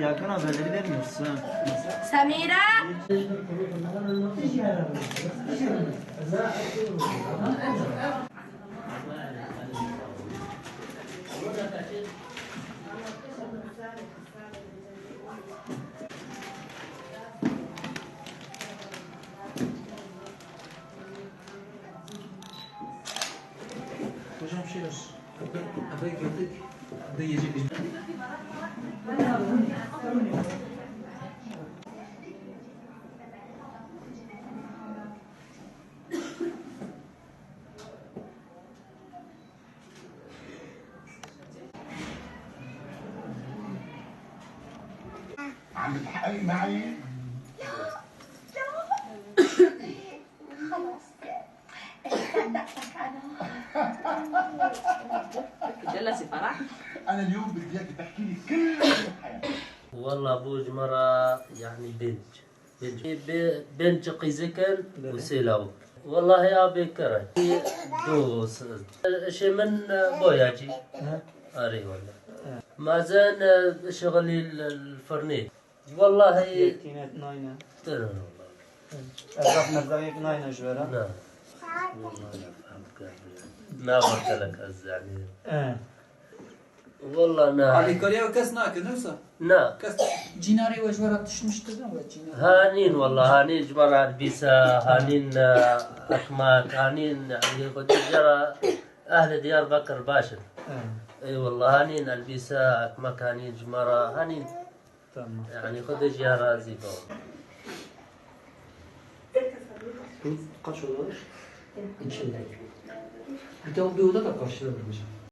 Yakın haberleri vermiyorsun. Samira. Hocam şey var. Eve girdik. De yiyecek. عم بتحققي معي؟ لا خلاص صدقتك انا. جلسي فرح. انا اليوم بدي اياك تحكي لي كل شيء بحياتك. والله بوج مرة يعني بنج بنج قيزكن وسيلاو والله يا بكرة دوس شي من بوياجي اري والله ما زال شغلي الفرنيت والله. Yektinet nayne. ترى والله. Erzak merzak yek nayne jwera. نعم والله لا فهمت ما قلت لك از يعني. Evet. والله نعم. علي كاس ناكل نفسه نعم. كاس جيناري وجورة تشمشتنا وجيناري. هانين والله هانين جمرة البيسة هانين أكماك هانين يعني قد جرى أهل ديار بكر باشر. Evet. اي والله هانين البيسة أكماك هانين جمرة هانين. Tamam. يعني خد جارة زيبو. Kaç oda var? İçinde. Bir de bir oda da karşıda var hocam.